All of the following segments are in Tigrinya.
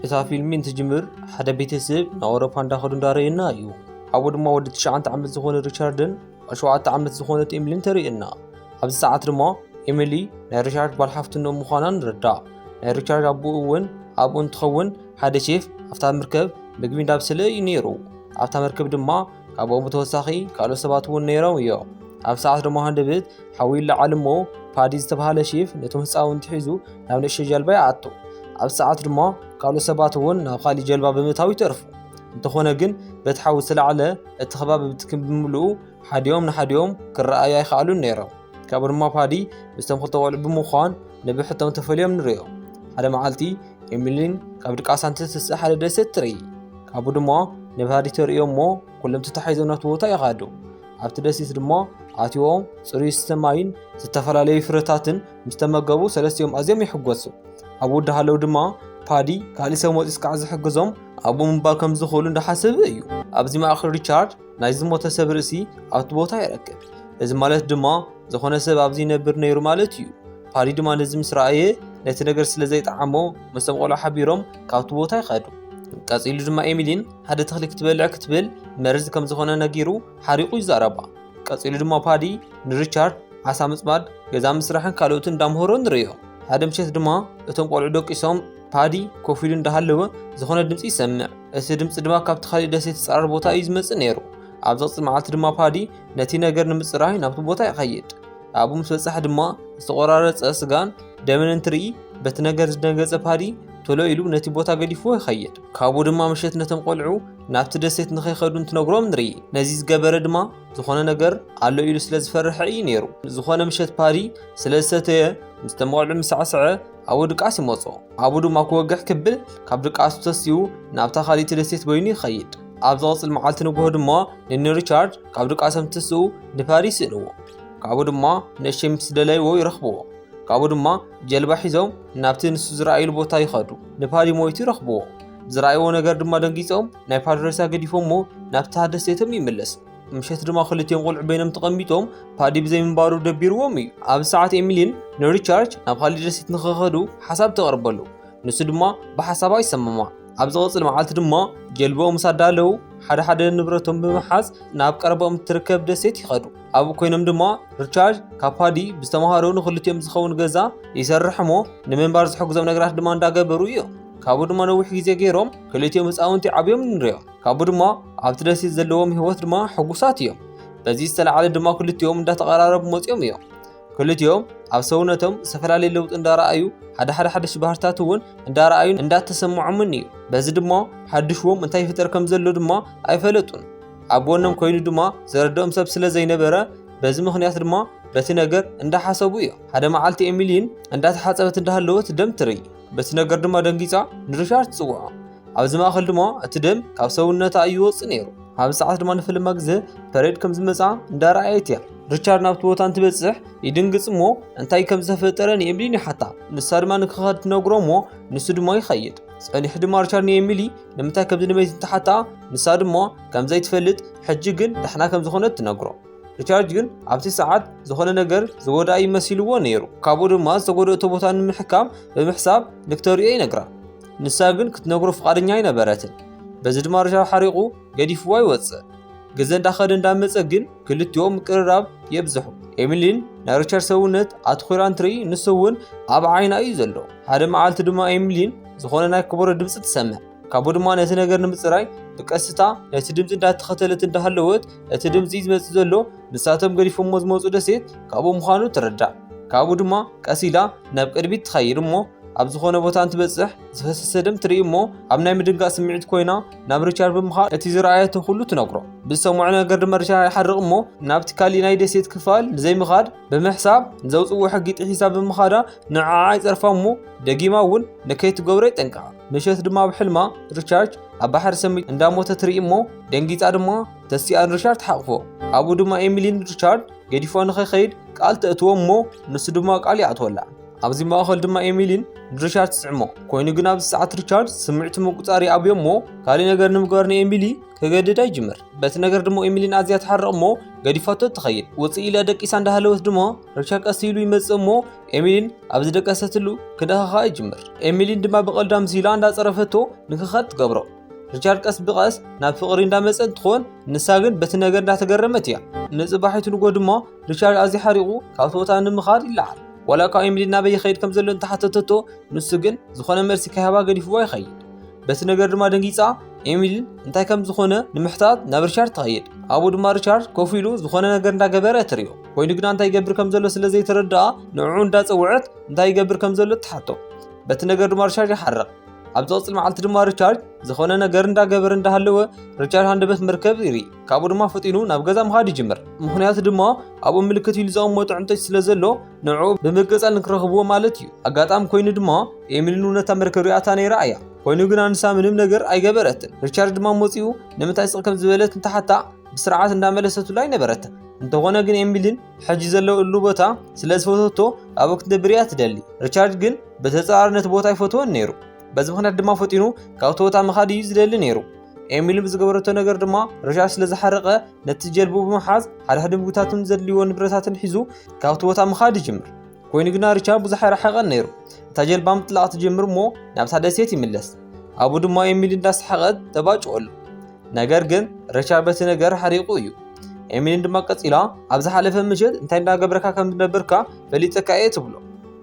እታ ፊልም እንትጅምር ሓደ ቤተሰብ ንኣውሮፓ እንዳኸዱ እንዳረየና እዩ። ኣብኡ ድማ ወዲ ትሽዓተ ዓመት ዝኾነ ሪቻርድን ሸውዓተ ዓመት ዝኾነት ኤሚሊን ተርእየና። ኣብዚ ሰዓት ድማ ኤሚሊ ናይ ሪቻርድ ጓል ሓፍትኖ ምዃና ንርዳእ። ናይ ሪቻርድ ኣቦኡ እውን ኣብኡ እንትኸውን ሓደ ሼፍ ኣብታ መርከብ ምግቢ እንዳብሰለ እዩ ነይሩ። ኣብታ መርከብ ድማ ካብኦም ብተወሳኺ ካልኦት ሰባት እውን ነይሮም እዮም። ኣብ ሰዓት ድማ ሃንደበት ሓዊ ይለዓል እሞ ፓዲ ዝተባህለ ሼፍ ነቶም ህፃውንቲ ሒዙ ናብ ንእሽቶ ጀልባ ይኣቱ። ኣብ ሰዓት ድማ ካልኦት ሰባት እውን ናብ ካሊእ ጀልባ ብምእታው ይተርፉ። እንተኾነ ግን በቲ ሓዊ ዝተላዕለ እቲ ከባቢ ብትክን ብምልኡ ሓዲኦም ንሓዲኦም ክረኣዩ ኣይኸኣሉን ነይሮም። ካብኡ ድማ ፓዲ ምስቶም ክልተ ቆልዑ ብምዃን ንብሕቶም ተፈልዮም ንርእዮም። ሓደ መዓልቲ ኤሚሊን ካብ ድቃሳ እንትትስእ ሓደ ደሴት ትርኢ። ካብኡ ድማ ንፓዲ ተርእዮ እሞ ኩሎም ተታሒዞም ናብቲ ቦታ ይኻዱ። ኣብቲ ደሴት ድማ ኣትዮም ጽሩይ ዝስተ ማይን ዝተፈላለዩ ፍረታትን ምስ ተመገቡ ሰለስቲኦም ኣዝዮም ይሕጎሱ። ኣብኡ እንዳሃለዉ ድማ ፓዲ ካልእ ሰብ መፂኡ እስካዕ ዝሕግዞም ኣብኡ ምንባር ከም ዝኽእሉ እንዳሓሰበ እዩ። ኣብዚ ማእኸል ሪቻርድ ናይ ዝሞተ ሰብ ርእሲ ኣብቲ ቦታ ይረክብ። እዚ ማለት ድማ ዝኾነ ሰብ ኣብዚ ይነብር ነይሩ ማለት እዩ። ፓዲ ድማ ነዚ ምስ ረኣየ ነቲ ነገር ስለ ዘይጠዓሞ ምስቶም ቆልዑ ሓቢሮም ካብቲ ቦታ ይኸዱ። ቀጺሉ ድማ ኤሚሊን ሓደ ተኽሊ ክትበልዕ ክትብል መርዚ ከም ዝኾነ ነጊሩ ሓሪቑ ይዛረባ። ቀጺሉ ድማ ፓዲ ንሪቻርድ ዓሳ ምጽማድ፣ ገዛ ምስራሕን ካልኦትን እንዳምሃሮ ንርእዮ። ሓደ ምሸት ድማ እቶም ቆልዑ ደቂሶም ፓዲ ኮፍ ኢሉ እንዳሃለወ ዝኾነ ድምጺ ይሰምዕ። እቲ ድምጺ ድማ ካብቲ ካልእ ደሴት ዝጸራር ቦታ እዩ ዝመጽእ ነይሩ። ኣብ ዝቕጽል መዓልቲ ድማ ፓዲ ነቲ ነገር ንምጽራይ ናብቲ ቦታ ይኸይድ። ኣብኡ ምስ በጽሐ ድማ ዝተቖራረጸ ስጋን ደምን እንትርኢ በቲ ነገር ዝደንገጸ ፓዲ ቶሎ ኢሉ ነቲ ቦታ ገዲፍዎ ይኸይድ። ካብኡ ድማ ምሸት ነቶም ቆልዑ ናብቲ ደሴት ንኸይኸዱ እንትነግሮም ንርኢ። ነዚ ዝገበረ ድማ ዝኾነ ነገር ኣሎ ኢሉ ስለ ዝፈርሐ እዩ ነይሩ። ዝኾነ ምሸት ፓዲ ስለ ዝሰተየ ምስ ተመቕልዑ ምስ ሳዕስዐ ኣብኡ ድቃስ ይመጾ። ኣብኡ ድማ ክወግሕ ክብል ካብ ድቃሱ ተሲኡ ናብታ ካልእቲ ደሴት በይኑ ይኸይድ። ኣብ ዝቐጽል መዓልቲ ንግሆ ድማ ንንሪቻርድ ካብ ድቃሶም ትስኡ ንፓዲ ይስእንዎ። ካብኡ ድማ ንእሽተይ ምስ ደለይዎ ይረኽብዎ። ካብኡ ድማ ጀልባ ሒዞም ናብቲ ንሱ ዝረኣይሉ ቦታ ይኸዱ። ንፓዲ ሞይቱ ይረኽብዎ። ዝረኣይዎ ነገር ድማ ደንጊጾም ናይ ፓዲ ሬሳ ገዲፎሞ ናብታ ደሴቶም ይምለሱ። ምሸት ድማ ክልቲኦም ቆልዑ በይኖም ተቐሚጦም ፓዲ ብዘይምንባሩ ደቢርዎም እዩ። ኣብ ሰዓት ኤሚሊን ንሪቻርድ ናብ ካልእ ደሴት ንኽኸዱ ሓሳብ ተቕርበሉ። ንሱ ድማ ብሓሳባ ይሰማማዕ። ኣብ ዝቐጽል መዓልቲ ድማ ጀልባኦም ምስ ኣዳለዉ ሓደ ሓደ ንብረቶም ብምሓዝ ናብ ቀረባኦም እትርከብ ደሴት ይኸዱ። ኣብኡ ኮይኖም ድማ ሪቻርድ ካብ ፓዲ ብዝተምሃሮ ንኽልቲኦም ዝኸውን ገዛ ይሰርሕ እሞ ንምንባር ዝሕግዞም ነገራት ድማ እንዳገበሩ እዮም። ካብኡ ድማ ነዊሕ ግዜ ገይሮም ክልቲኦም ህፃውንቲ ዓብዮም ንሪኦም። ካብኡ ድማ ኣብቲ ደሴት ዘለዎም ህይወት ድማ ሕጉሳት እዮም። በዚ ዝተለዓለ ድማ ክልቲኦም እንዳተቐራረቡ መፂኦም እዮም። ክልቲኦም ኣብ ሰውነቶም ዝተፈላለየ ለውጢ እንዳረኣዩ ሓደ ሓደ ሓደሽ ባህርታት እውን እንዳረኣዩ እንዳተሰምዖምን እዩ። በዚ ድማ ሓድሽዎም እንታይ ይፍጠር ከም ዘሎ ድማ ኣይፈለጡን። ኣብ ጎኖም ኮይኑ ድማ ዘረድኦም ሰብ ስለ ዘይነበረ በዚ ምኽንያት ድማ በቲ ነገር እንዳሓሰቡ እዮም። ሓደ መዓልቲ ኤሚሊን እንዳተሓፀበት እንዳሃለወት ደም ትርኢ። በቲ ነገር ድማ ደንጊፃ ንሪቻርድ ትፅውዖ። ኣብዚ ማእኸል ድማ እቲ ደም ካብ ሰውነታ እዩ ይወፅእ ነይሩ። ኣብዚ ሰዓት ድማ ንፈለማ ግዜ ፐሬድ ከም ዝመፃ እንዳረኣየት እያ። ሪቻርድ ናብቲ ቦታ እንትበፅሕ ይድንግፅ እሞ እንታይ ከም ዝተፈጠረ ንኤሚሊን ይሓታ። ንሳ ድማ ንክኸድ ትነግሮ እሞ ንሱ ድማ ይኸይድ። ፀኒሑ ድማ ሪቻርድ ንኤሚሊ ንምንታይ ከም ዝንመይት እንትሓታ ንሳ ድማ ከም ዘይትፈልጥ ሕጂ ግን ዳሕና ከም ዝኾነት ትነግሮ። ሪቻርድ ግን ኣብቲ ሰዓት ዝኾነ ነገር ዝወድኣ ይመሲልዎ ነይሩ። ካብኡ ድማ ዝተጎድኦቶ ቦታ ንምሕካም ብምሕሳብ ንክተርእዮ ይነግራ። ንሳ ግን ክትነግሮ ፍቓደኛ ኣይነበረትን። በዚ ድማ ሪቻርድ ሓሪቑ ገዲፍዋ ይወፅእ። ግዜ እንዳኸደ እንዳመፀ ግን ክልቲኦም ምቅርራብ የብዝሑ። ኤሚሊን ናይ ሪቻርድ ሰውነት ኣትኹራ እንትርኢ ንሱ እውን ኣብ ዓይና እዩ ዘሎ። ሓደ መዓልቲ ድማ ኤሚሊን ዝኾነ ናይ ከበሮ ድምፂ ትሰምዕ። ካብኡ ድማ ነቲ ነገር ንምፅራይ ብቀስታ ነቲ ድምፂ እንዳተኸተለት እንዳሃለወት እቲ ድምፂ ዝመፅእ ዘሎ ንሳቶም ገዲፎሞ ዝመፁ ደሴት ካብኡ ምዃኑ ትርዳእ። ካብኡ ድማ ቀስ ኢላ ናብ ቅድሚት ትኸይድ እሞ ኣብ ዝኾነ ቦታ እንትበፅሕ ዝፈሰሰ ደም ትርኢ እሞ ኣብ ናይ ምድንጋፅ ስምዒት ኮይና ናብ ሪቻርድ ብምኻድ እቲ ዝረኣየቶ ኩሉ ትነግሮ። ብዝሰምዖ ነገር ድማ ሪቻርድ ይሓርቕ እሞ ናብቲ ካሊእ ናይ ደሴት ክፋል ንዘይምኻድ ብምሕሳብ ንዘውፅዎ ሕጊ ጥሒሳ ብምኻዳ ንዓዓ ይፀርፋ እሞ ደጊማ እውን ንከይትገብሮ ይጠንቀቓ። ምሸት ድማ ብሕልማ ሪቻርድ ኣብ ባሕሪ ሰሚጡ እንዳሞተ ትርኢ እሞ ደንጊፃ ድማ ተሲኣ ንሪቻርድ ትሓቕፎ። ኣብኡ ድማ ኤሚሊን ሪቻርድ ገዲፎ ንኸይኸይድ ቃል ተእትዎ እሞ ንሱ ድማ ቃል ይኣትወላ። ኣብዚ ማእኸል ድማ ኤሚሊን ንሪቻርድ ትስዕሞ። ኮይኑ ግን ኣብዚ ሰዓት ሪቻርድ ስምዒቱ ምቁጻር ይኣብዮ እሞ ካልእ ነገር ንምግባር ንኤሚሊ ከገድዳ ይጅምር። በቲ ነገር ድማ ኤሚሊን ኣዝያ ትሓርቕ እሞ ገዲፋቶ ትኸይድ። ውፅእ ኢላ ደቂሳ እንዳሃለወት ድማ ሪቻርድ ቀስ ኢሉ ይመጽእ እሞ ኤሚሊን ኣብ ዝደቀሰትሉ ክነኸኻ ይጅምር። ኤሚሊን ድማ ብቐልዳ ምስ ኢላ እንዳጸረፈቶ ንክኸድ ትገብሮ። ሪቻርድ ቀስ ብቐስ ናብ ፍቕሪ እንዳመጸ እንትኾን ንሳ ግን በቲ ነገር እንዳተገረመት እያ። ንጽባሒቱ ንጎ ድማ ሪቻርድ ኣዝዩ ሓሪቑ ካብቲ ቦታ ንምኻድ ይለዓል። ዋላ እኳ ኤሚሊን ናበይ ይኸይድ ከም ዘሎ እንተሓተተቶ ንሱ ግን ዝኾነ መልሲ ከይሃባ ገዲፍዋ ይኸይድ። በቲ ነገር ድማ ደንጊጻ ኤሚሊን እንታይ ከም ዝኾነ ንምሕታት ናብ ሪቻርድ ትኸይድ። ኣብኡ ድማ ሪቻርድ ኮፍ ኢሉ ዝኾነ ነገር እንዳገበረ ትርእዮ። ኮይኑ ግና እንታይ ይገብር ከም ዘሎ ስለ ዘይተረድኣ ንዕኡ እንዳጸውዐት እንታይ ይገብር ከም ዘሎ ትሓቶ። በቲ ነገር ድማ ሪቻርድ ይሓርቕ። ኣብ ዝቕጽል መዓልቲ ድማ ሪቻርድ ዝኾነ ነገር እንዳገበረ እንዳሃለወ ሪቻርድ ሃንደበት መርከብ ይርኢ። ካብኡ ድማ ፈጢኑ ናብ ገዛ ምኻድ ይጅምር። ምኽንያቱ ድማ ኣብኡ ምልክት ኢሉ ዘቐመጦ ዕንጨይቲ ስለ ዘሎ ንዕኡ ብምቅጻል ንክረኽብዎ ማለት እዩ። ኣጋጣሚ ኮይኑ ድማ ኤሚሊን እውን ነታ መርከብ ሪኣታ ነይራ እያ። ኮይኑ ግና ንሳ ምንም ነገር ኣይገበረትን። ሪቻርድ ድማ መጺኡ ንምንታይ ስቕ ከም ዝበለት እንተሓታ ብስርዓት እንዳመለሰትሉ ኣይነበረትን። እንተኾነ ግን ኤሚሊን ሕጂ ዘለውሉ ቦታ ስለ ዝፈተቶ ኣብኡ ክትነብር እያ ትደሊ። ሪቻርድ ግን ብተጻራሪ ነቲ ቦታ ኣይፈትዎን ነይሩ። በዚ ምኽንያት ድማ ፈጢኑ ካብቲ ቦታ ምኻድ እዩ ዝደሊ ነይሩ። ኤሚሊን ብዝገበረቶ ነገር ድማ ሪቻርድ ስለ ዝሓረቐ ነቲ ጀልቡ ብምሓዝ ሓድሕድ ምግብታትን ዘድልይዎ ንብረታትን ሒዙ ካብቲ ቦታ ምኻድ ይጅምር። ኮይኑ ግና ሪቻርድ ብዙሕ ኣይረሓቐን ነይሩ። እታ ጀልባ ምጥላቕ ትጅምር እሞ ናብታ ደሴት ይምለስ። ኣብኡ ድማ ኤሚሊ እንዳሰሓቐት ተባጭወሉ። ነገር ግን ሪቻርድ በቲ ነገር ሓሪቑ እዩ። ኤሚሊን ድማ ቀጺላ ኣብ ዝሓለፈ ምሸት እንታይ እንዳገበርካ ከም ዝነበርካ ፈሊጠካ እየ ትብሎ።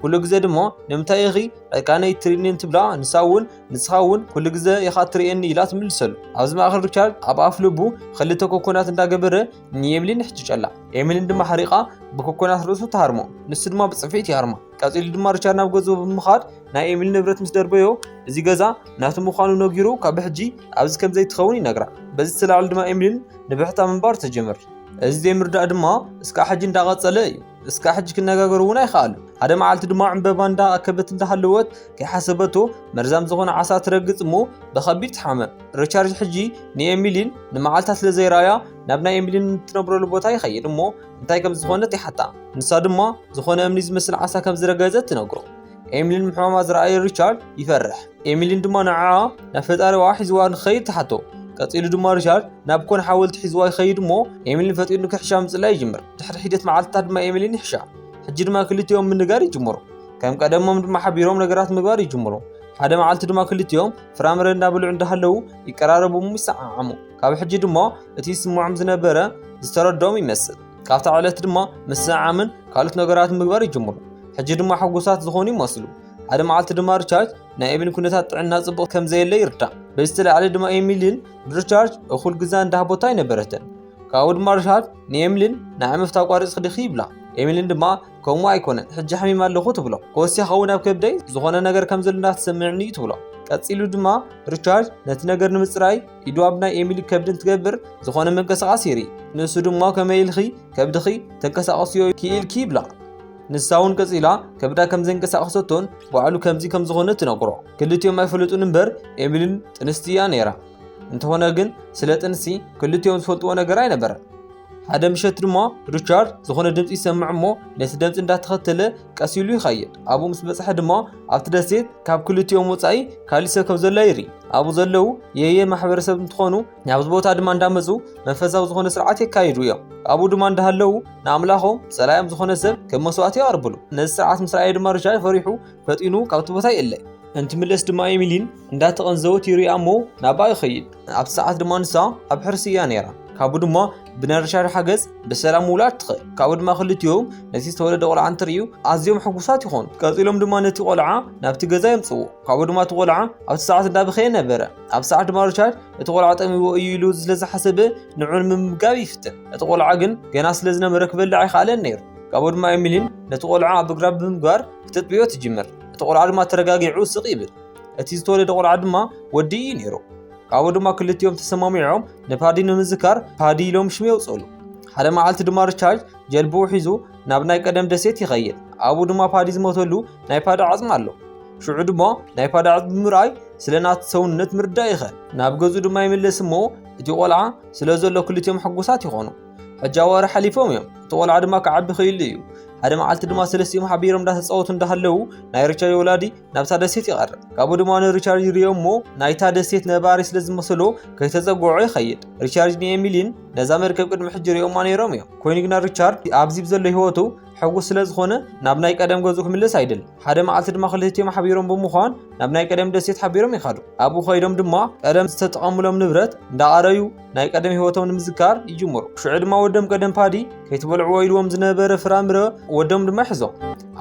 ኩሉ ግዜ ድማ ንምንታይ ኢኺ ዕርቃነይ ትርእይኒ እንትብላ ንሳ እውን ንስኻ እውን ኩሉ ግዜ ኢኻ ትርእየኒ ኢላ ትምልሰሉ። ኣብዚ ማእኸል ሪቻርድ ኣብ ኣፍ ልቡ ክልተ ኮኮናት እንዳገበረ ንኤሚሊን ይሕጭጨላ። ኤሚሊን ድማ ሓሪቓ ብኮኮናት ርእሱ ትሃርሞ። ንሱ ድማ ብጽፊት ይሃርማ። ቀጺሉ ድማ ሪቻርድ ናብ ገዝኡ ብምኻድ ናይ ኤሚሊን ንብረት ምስ ደርበዮ እዚ ገዛ ናቱ ምዃኑ ነጊሩ ካብ ሕጂ ኣብዚ ከም ዘይትኸውን ይነግራ። በዚ ዝተላዕሉ ድማ ኤሚሊን ንብሕታ ምንባር ትጅምር። እዚ ዘይምርዳእ ድማ እስካዕ ሕጂ እንዳቐጸለ እዩ። እስካዕ ሕጂ ክነጋገሩ እውን ኣይኸኣሉ። ሓደ መዓልቲ ድማ ዕምበባ እንዳኣከበት እንዳሃለወት ከይሓሰበቶ መርዛም ዝኾነ ዓሳ ትረግጽ እሞ ብኸቢድ ትሓመም። ሪቻርድ ሕጂ ንኤሚሊን ንመዓልታት ስለ ዘይረኣያ ናብ ናይ ኤሚሊን እትነብረሉ ቦታ ይኸይድ እሞ እንታይ ከም ዝኾነት ይሓታ። ንሳ ድማ ዝኾነ እምኒ ዝመስል ዓሳ ከም ዝረገጸት ትነግሮ። ኤሚሊን ምሕማማ ዝረኣየ ሪቻርድ ይፈርሕ። ኤሚሊን ድማ ንዓኣ ናብ ፈጣሪዋ ሒዝዋ ንክኸይድ ትሓቶ። ቀጺሉ ድማ ሪቻርድ ናብ ኮን ሓወልቲ ሒዝዋ ይኸይድ እሞ ኤሚሊን ፈጢኑ ክሕሻ ምጽላይ ይጅምር። ድሕሪ ሒደት መዓልትታት ድማ ኤሚሊን ይሕሻ። ሕጂ ድማ ክልቲኦም ምንጋር ይጅምሩ። ከም ቀደሞም ድማ ሓቢሮም ነገራት ምግባር ይጅምሩ። ሓደ መዓልቲ ድማ ክልቲኦም ፍራምረ እንዳበልዑ እንዳሃለዉ ይቀራረቡ እሞ ይሰዓዓሙ። ካብ ሕጂ ድማ እቲ ይስምዖም ዝነበረ ዝተረድኦም ይመስል። ካብታ ዕለት ድማ ምስዕዓምን ካልኦት ነገራት ምግባር ይጅምሩ። ሕጂ ድማ ሕጉሳት ዝኾኑ ይመስሉ። ሓደ መዓልቲ ድማ ሪቻርድ ናይ ኤሚሊን ኩነታት ጥዕና ጽቡቕ ከም ዘየለ ይርዳእ። በዚ ዝተላዕለ ድማ ኤሚሊን ንሪቻርድ እኹል ግዛ እንዳሃቦታ ኣይነበረትን። ካብኡ ድማ ሪቻርድ ንኤሚሊን ንዓይ ምፍታው ቋሪጽ ክድኺ ይብላ። ኤሚሊን ድማ ከምኡ ኣይኮነን፣ ሕጂ ሓሚም ኣለኹ ትብሎ። ከወሲኻ እውን ኣብ ከብደይ ዝኾነ ነገር ከም ዘሎ እንዳተሰምዕኒ እዩ ትብሎ። ቀጺሉ ድማ ሪቻርድ ነቲ ነገር ንምጽራይ ኢዱ ኣብ ናይ ኤሚሊ ከብዲ እንትገብር ዝኾነ ምንቅስቓስ ይርኢ። ንሱ ድማ ከመይ ኢልኺ ከብድኺ ተንቀሳቐስዮ ክኢልኪ ይብላ። ንሳ እውን ቀጺላ ከብዳ ከም ዘንቀሳቐሰቶን ባዕሉ ከምዚ ከም ዝኾነ ትነግሮ። ክልቲኦም ኣይፈልጡን እምበር ኤሚሊን ጥንስቲ እያ ነይራ። እንተኾነ ግን ስለ ጥንሲ ክልቲኦም ዝፈልጥዎ ነገር ኣይነበረን። ሓደ ምሸት ድማ ሪቻርድ ዝኾነ ድምፂ ይሰምዕ እሞ ነቲ ድምፂ እንዳተኸተለ ቀስ ኢሉ ይኸይድ። ኣብኡ ምስ በፅሐ ድማ ኣብቲ ደሴት ካብ ክልቲኦም ወፃኢ ካሊእ ሰብ ከም ዘሎ ይርኢ። ኣብኡ ዘለዉ የየ ማሕበረሰብ እንትኾኑ ናብዚ ቦታ ድማ እንዳመፁ መንፈሳዊ ዝኾነ ስርዓት የካይዱ እዮም። ኣብኡ ድማ እንዳሃለዉ ንኣምላኾም ፀላዮም ዝኾነ ሰብ ከም መስዋእቲ የቕርብሉ። ነዚ ስርዓት ምስ ረኣየ ድማ ሪቻርድ ፈሪሑ ፈጢኑ ካብቲ ቦታ ይእለ። እንትምለስ ድማ ኤሚሊን እንዳተቐንዘወት ይሪኣ እሞ ናብኣ ይኸይድ። ኣብቲ ሰዓት ድማ ንሳ ኣብ ሕርሲ እያ ነይራ። ካብኡ ድማ ብናይ ሪቻርድ ሓገዝ ብሰላም ምውላድ ትኽእል። ካብኡ ድማ ክልቲኦም ነቲ ዝተወለደ ቆልዓ እንትርእዩ ኣዝዮም ሕጉሳት ይኾኑ። ቀጺሎም ድማ ነቲ ቆልዓ ናብቲ ገዛ የምጽዎ። ካብኡ ድማ እቲ ቆልዓ ኣብቲ ሰዓት እንዳበኸየ ነበረ። ኣብ ሰዓት ድማ ሪቻርድ እቲ ቆልዓ ጠሚዎ እዩ ኢሉ ስለ ዝሓሰበ ንዑ ንምምጋብ ይፍትን። እቲ ቆልዓ ግን ገና ስለ ዝነበረ ክበልዕ ኣይኸኣለን ነይሩ። ካብኡ ድማ ኤሚሊን ነቲ ቆልዓ ኣብ እግራ ብምግባር ክተጥብዮ ትጅምር። እቲ ቆልዓ ድማ ተረጋጊዑ ስቕ ይብል። እቲ ዝተወለደ ቆልዓ ድማ ወዲ እዩ ነይሩ። ካብኡ ድማ ክልቲኦም ተሰማሚዖም ንፓዲ ንምዝካር ፓዲ ኢሎም ሽም የውፅእሉ። ሓደ መዓልቲ ድማ ሪቻርድ ጀልብኡ ሒዙ ናብ ናይ ቀደም ደሴት ይኸይድ። ኣብኡ ድማ ፓዲ ዝሞተሉ ናይ ፓዲ ዓፅሚ ኣሎ። ሽዑ ድማ ናይ ፓዲ ዓፅሚ ብምርኣይ ስለ ናቲ ሰውነት ምርዳእ ይኽእል። ናብ ገዝኡ ድማ ይምለስ እሞ እቲ ቆልዓ ስለ ዘሎ ክልቲኦም ሕጉሳት ይኾኑ። ሕጂ ኣዋርሕ ሓሊፎም እዮም። እቲ ቆልዓ ድማ ክዓቢ ክኢሉ እዩ። ሓደ መዓልቲ ድማ ሰለስቲኦም ሓቢሮም እንዳተፃወቱ እንዳሃለዉ ናይ ሪቻርድ ወላዲ ናብታ ደሴት ይቐርብ። ካብኡ ድማ ንሪቻርድ ይሪኦ እሞ ናይታ ደሴት ነባሪ ስለ ዝመሰሎ ከይተፀግዖ ይኸይድ። ሪቻርድ ንኤሚሊን ነዛ መርከብ ቅድሚ ሕጂ ሪኦማ ነይሮም እዮም። ኮይኑ ግና ሪቻርድ ኣብዚ ብዘሎ ህይወቱ ሕጉስ ስለ ዝኾነ ናብ ናይ ቀደም ገዝኡ ክምለስ ኣይደልን። ሓደ መዓልቲ ድማ ክልቲኦም ሓቢሮም ብምዃን ናብ ናይ ቀደም ደሴት ሓቢሮም ይኸዱ። ኣብኡ ከይዶም ድማ ቀደም ዝተጠቐሙሎም ንብረት እንዳኣረዩ ናይ ቀደም ህይወቶም ንምዝካር ይጅምሩ። ሽዑ ድማ ወዶም ቀደም ፓዲ ከይትበልዕዎ ኢልዎም ዝነበረ ፍራምረ ወዶም ድማ ይሕዞም።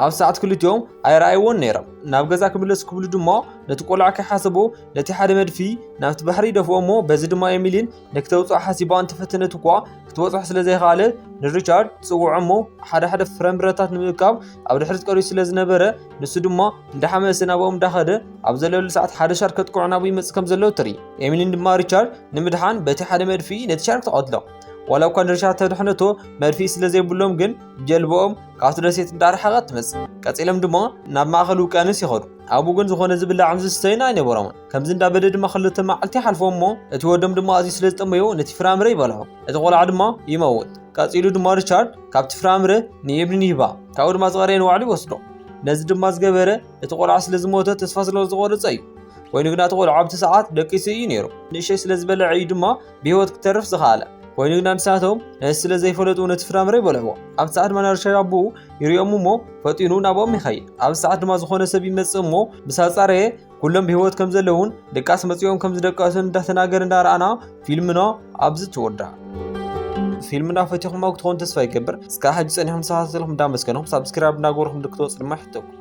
ኣብ ሰዓት ክልቲኦም ኣይረኣይዎን ነይሮም። ናብ ገዛ ክምለሱ ክብሉ ድማ ነቲ ቆልዓ ከይሓሰቦ ነቲ ሓደ መድፊ ናብቲ ባሕሪ ይደፍኦ እሞ በዚ ድማ ኤሚሊን ንክተውፅኦ ሓሲባ እንተፈተነት እኳ ክትበፅሖ ስለ ዘይከኣለት ንሪቻርድ ትፅውዖ እሞ ሓደ ሓደ ፍረምረታት ንምእካብ ኣብ ድሕሪት ቀሪቡ ስለ ዝነበረ ንሱ ድማ እንዳሓመሰ ናብኦም እንዳኸደ ኣብ ዘለሉ ሰዓት ሓደ ሻርክ ከጥቅዖ ናብኡ ይመፅእ ከም ዘሎ ትርኢ። ኤሚሊን ድማ ሪቻርድ ንምድሓን በቲ ሓደ መድፍኢ ነቲ ሻርክ ትቐትሎ። ዋላ እኳ ንሪቻርድ ተድሕነቶ መድፍኢ ስለ ዘይብሎም ግን ጀልባኦም ካብቲ ደሴት እንዳረሓቐት ትመጽእ። ቀጺሎም ድማ ናብ ማእከል ውቅያኖስ ይኸዱ። ኣብኡ ግን ዝኾነ ዝብላዕን ዝስተይን ኣይነበሮምን። ከምዚ እንዳበለ ድማ ክልተ መዓልቲ ይሓልፎ እሞ እቲ ወዶም ድማ ኣዝዩ ስለ ዝጠመዮ ነቲ ፍራምረ ይበልዖ። እቲ ቆልዓ ድማ ይመውት። ቀጺሉ ድማ ሪቻርድ ካብቲ ፍራምረ ንኤብሊን ይህባ። ካብኡ ድማ ዝቐረየ ንባዕሉ ይወስዶ። ነዚ ድማ ዝገበረ እቲ ቆልዓ ስለ ዝሞተ ተስፋ ስለ ዝቖረጸ እዩ። ኮይኑ ግና እቲ ቆልዓ ኣብቲ ሰዓት ደቂሱ እዩ ነይሩ። ንእሽተይ ስለ ዝበለዐ እዩ ድማ ብህይወት ክተርፍ ዝኸኣለ። ኮይኑ ግና ንሳቶም ነዚ ስለ ዘይፈለጡ ነቲ ፍራምረ ይበልዕዎ። ኣብቲ ሰዓት ድማ ናይ ሪቻርድ ኣቦኡ ይሪኦም እሞ ፈጢኑ ናብኦም ይኸይድ። ኣብዚ ሰዓት ድማ ዝኾነ ሰብ ይመጽእ እሞ ምስ ኣጻረየ ኩሎም ብህይወት ከም ዘለውን ድቃስ መጺኦም ከም ዝደቀሱን እንዳተናገረ እንዳረኣና ፊልምና ኣብዚ ትወዳእ። ፊልምና ፈቲኹሞ ክትኾን ተስፋ ይገብር። እስካብ ሕጂ ጸኒሕኩም ዝተኸታተልኩም እንዳመስገንኩም ሳብስክራይብ እንዳገበርኩም ክትወጽኡ ድማ ይሕተኩም።